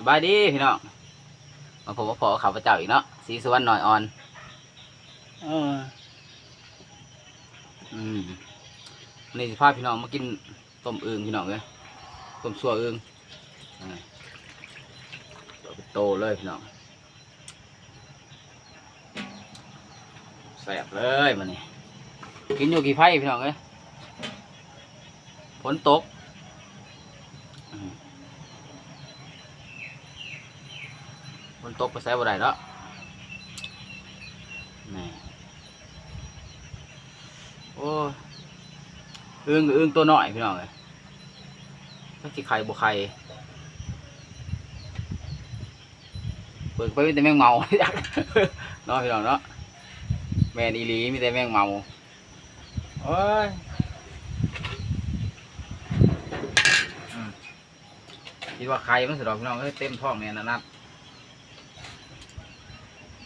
ສະບາຍດີພີ່ນ້ອງ ມາພົບມາພໍ້ກັບຂ້າພະເຈົ້າອີກເນາະ ສີສະຫວັນນ້ອຍອ່ອນ. ເອີ ອືມ ມື້ນີ້ຊິພາພີ່ນ້ອງມາກິນຕົ້ມອຶ່ງພີ່ນ້ອງເອີຍ ຕົ້ມຊົ່ວອຶ່ງ ເອີ ເປັນໂຕເລີຍພີ່ນ້ອງ. ແຊບເລີຍມື້ນີ້ ກິນຢູ່ຂີ້ໄຟພີ່ນ້ອງເອີຍ ຝົນຕົກ ອືມ ຝົນຕົກໄປໃສບໍ່ໄດ້ເນາະ ນີ້ ໂອ້ຍ ອຶ່ງ ອຶ່ງຕົວນ້ອຍພີ່ນ້ອງເອີຍ ຈັກຊິໄຂ່ບໍ່ໄຂ່. ເບິ່ງໄປມີແຕ່ແມງເມົາ ເນາະພີ່ນ້ອງເນາະ ແມ່ນອີ່ຫຼີ ມີແຕ່ແມງເມົາ ໂອ້ຍ ອືມ ຄິດວ່າໄຂ່ມັນຊິດອກພີ່ນ້ອງເອີຍ ເຕັມທ້ອງແນ່ນະ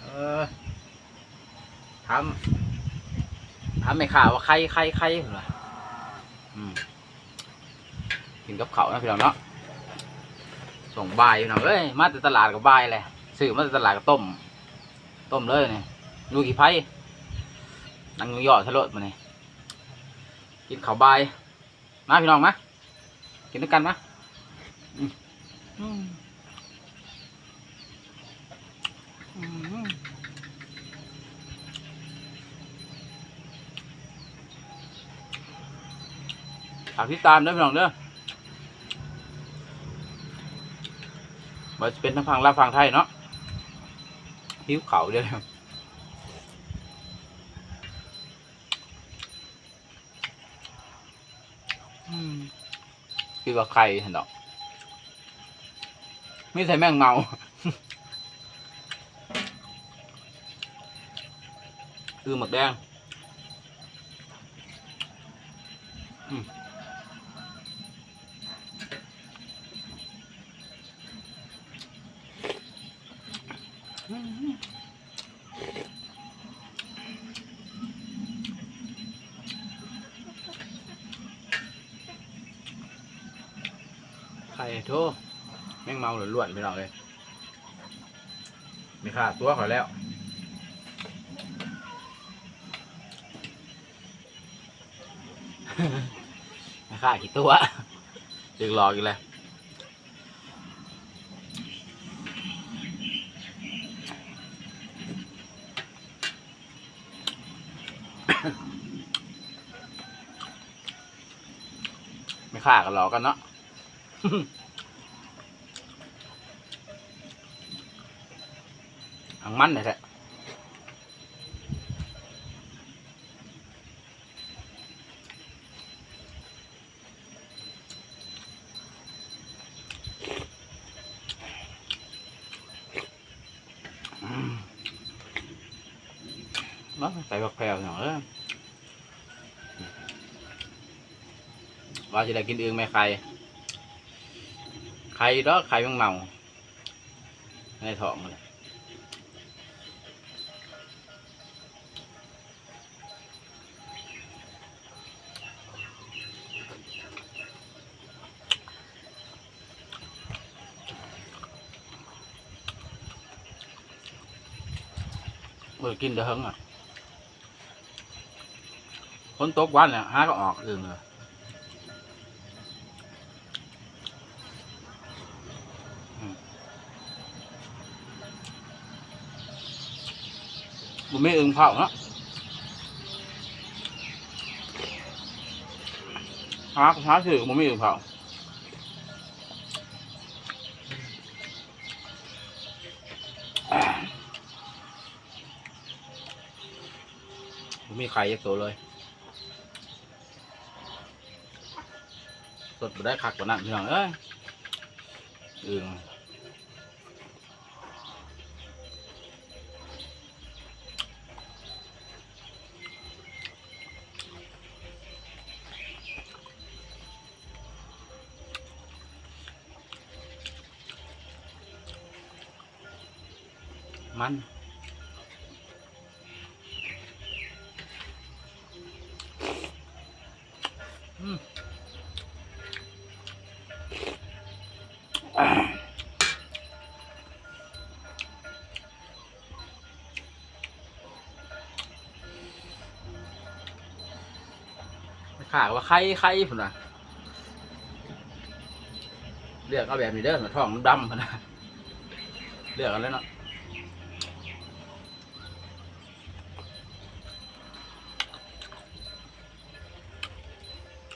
ເອີ. ຖາມ ຖາມແມ່ຄ້າວ່າໄຂ່ ໄຂ່ ໄຂ່ ເພິ່ນວ່າ ອືມ ກິນກັບເຂົ້ານະພີ່ນ້ອງເນາະ ຊ່ວງບ່າຍພີ່ນ້ອງເອີຍ ມາແຕ່ຕະຫຼາດກໍບ່າຍແຫຼະ ຊື້ມາແຕ່ຕະຫຼາດກໍຕົ້ມ ຕົ້ມເລີຍນີ້ ຢູ່ຂີ້ໄຟ ນັ່ງຢູ່ຍໍ້ຊະໂລດມື້ນີ້ ກິນເຂົ້າບ່າຍ. ມາພີ່ນ້ອງມາ ກິນນຳກັນມາ ອືມ ອືມ ອືມ ຝາກຕິດຕາມເດີພີ່ນ້ອງເດີ ບໍ່ວ່າຊິເປັນທາງຝັ່ງລາວຝັ່ງໄທເນາະ ຫິວເຂົ້າເດີ. ອືມ ຄືວ່າໄຂ່ຫັ້ນດອກ ມີແຕ່ແມງເມົາ ອຶ່ງໝາກແດງ ອືມ ອືມ. ໄຂ່ ໂທ້ ແມງເມົາລ້ວນໆ ພີ່ນ້ອງເອີຍ ແມ່ຄ້າຕົວະຂ້ອຍແລ້ວ ແມ່ຄ້າຂີ້ຕົວະ ຖືກຫຼອກອີກແລ້ວ. ແມ່ຄ້າກໍຫຼອກກັນເນາະ ອັງມັນແທ້ໆ. ອືມ ມາໃສ່ບັກແພ້ວ ພີ່ນ້ອງເອີຍ ວ່າຊິໄດ້ກິນອຶ່ງແມ່ໄຂ່ ໄຂ່ດອກ ໄຂ່ແມງເມົາ ໃນທ້ອງມັນ ບໍ່ໄດ້ກິນແຕ່ເຫິງອະ ຝົນຕົກວັນແລ້ວ ຫາກໍອອກອຶ່ງເລີຍ. ອືມ ບໍ່ມີອຶ່ງເຜົາເນາະ ຫາ ຫາຊື້ກໍບໍ່ມີອຶ່ງເຜົາ ບໍ່ມີໄຂ່ຈັກໂຕເລີຍ. ສົດບໍ່ໄດ້ຄັກປານນັ້ນ ພີ່ນ້ອງເອີຍ ອຶ່ງ ມັນ ອືມ. ປາກວ່າໄຂ່ ໄຂ່ພຸ້ນນະ ເລືອກເອົາແບບນີ້ເດີ ທ້ອງດຳພຸ້ນນະ ເລືອກເອົາເລີຍເນາະ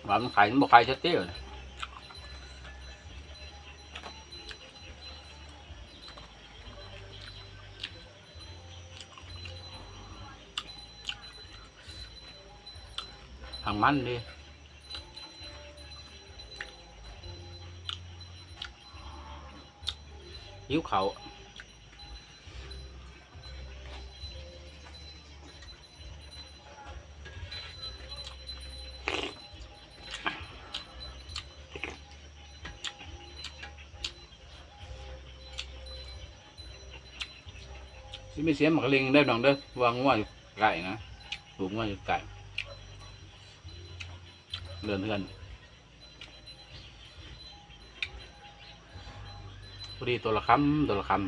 ວ່າມັນໄຂ່ ມັນບໍ່ໄຂ່ຈັກຕິ. ຫາງມັນເດ ຫິວເຂົ້າ. ຊິມີສຽງໝາກກະລິ່ງເດີນ້ອງເດີ ວ່າງົວຢູ່ໃກ້ນະ ລູກງົວຢູ່ໃກ້ ເດີນເຮືອນ ພໍດີໂຕລະຄຳ ໂຕລະຄຳ.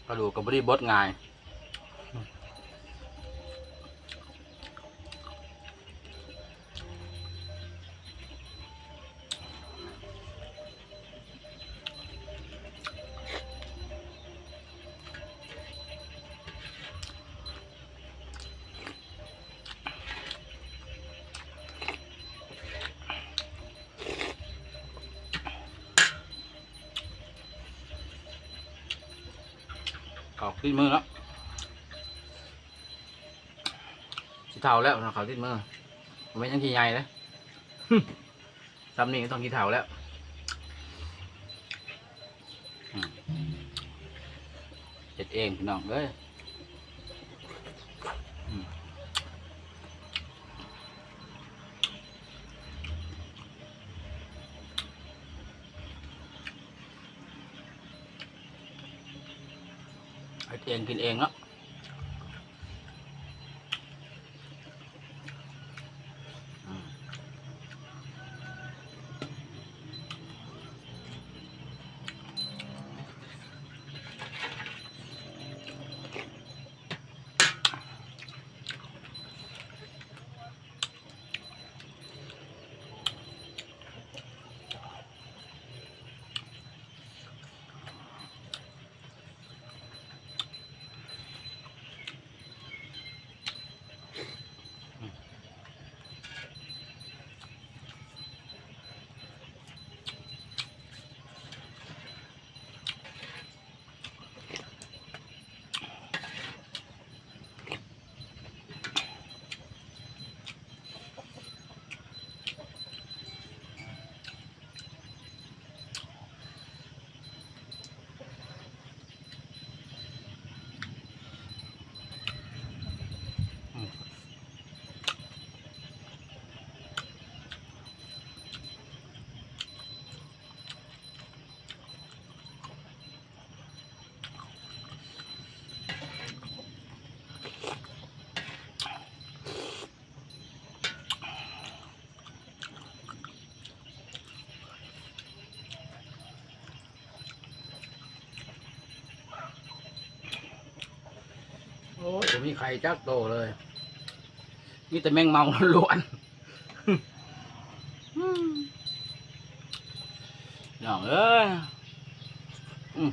ກະດູກກະບໍ່ໄດ້ບົດງ່າຍ. ເຂົ້າຕິດມືແລ້ວ ຊິເຖົ້າແລ້ວເນາະ ເຂົ້າຕິດມື ບໍ່ແມ່ນຫຍັງທີ່ໃຫຍ່ເດ້ ສ່ຳນີ້ຕ້ອງກິນເຂົ້າແລ້ວ ອືມ ເຮັດເອງພີ່ນ້ອງເອີຍ ອືມ ເຮັດເອງກິນເອງເນາະ. ໂອ້ຍ ບໍ່ມີໄຂ່ຈັກໂຕເລີຍ ມີແຕ່ແມງເມົາລ້ວນໆ. ນ້ອງເອີຍ ອືມ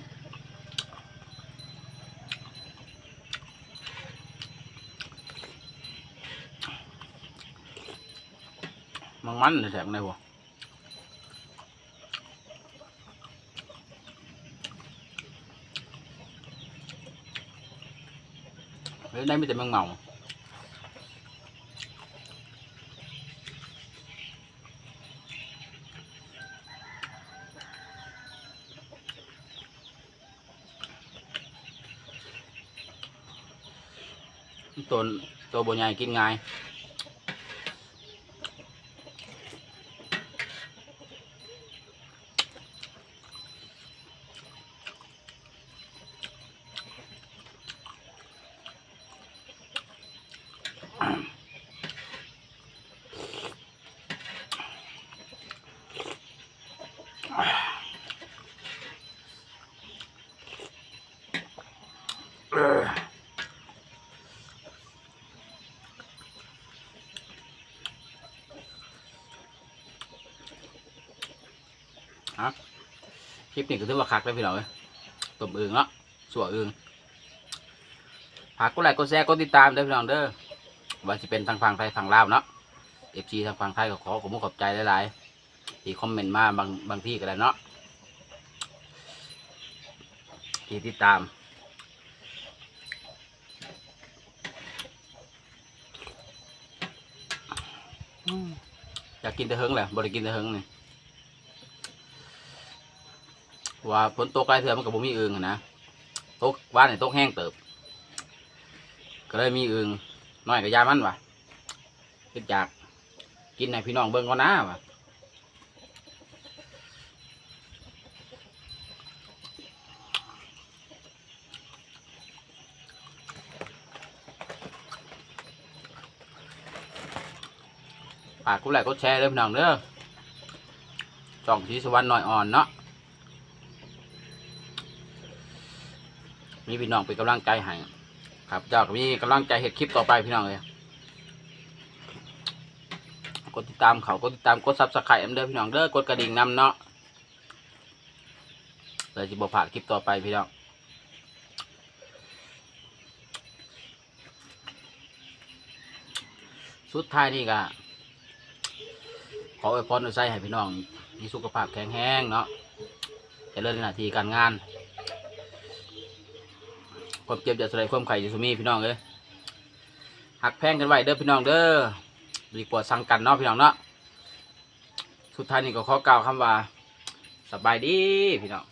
ມັນມັນແທ້ໆ ໃນຫົວ ເຮັດໄດ້ມີແຕ່ແມງເມົາ. ໂຕ ໂຕບໍ່ໃຫຍ່ກິນງ່າຍ. ອືມ ฮะ คลิปนี้ก็ถือว่าคักแล้วพี่น้องเอ้ย ต้มอึ่งเนาะ ซั่วอึ่ง ฝากกดไลค์ กดแชร์ กดติดตามเด้อพี่น้องเด้อ ว่าสิเป็นทางฝั่งไทยฝั่งลาวเนาะ เอฟซี ทางฝั่งไทยก็ขอขอบคุณขอบใจหลายๆ ที่คอมเมนต์มาบาง บางทีก็ได้เนาะ ที่ติดตาม อืม อยากกินแต่เฮิงแหละ บ่ได้กินแต่เฮิงนี่ เพราะว่าฝนตกหลายเทื่อมันก็บ่มีอึ่งหั้นนะ ตก วานนี่ตกแฮงเติบ ก็เลยมีอึ่ง น้อยก็อย่ามันว่ะ คิดอยากกินให้พี่น้องเบิ่งก่อนนะว่ะ ฝากกดไลค์กดแชร์เด้อพี่น้องเด้อ ช่องศรีสุวรรณน้อยอ่อนเนาะ มีพี่น้องเป็นกำลังใจให้ ข้าพเจ้าก็มีกำลังใจเฮ็ดคลิปต่อไปพี่น้องเอ้ย กดติดตามเขา กดติดตาม กด Subscribe นำเด้อพี่น้องเด้อ กดกระดิ่งนำเนาะ เพื่อสิบ่พลาดคลิปต่อไปพี่น้อง สุดท้ายนี่ก็ขออวยพรอวยไส้ให้พี่น้องมีสุขภาพแข็งแรงเนาะ เจริญในหน้าที่การงาน ความเจ็บอย่าสะได ความไข้อย่าสุมีพี่น้องเอ้ย ฮักแพงกันไว้เด้อพี่น้องเด้อ ดีกว่าชังกันเนาะพี่น้องเนาะ สุดท้ายนี่ก็ขอกล่าวคำว่า สบายดีพี่น้อง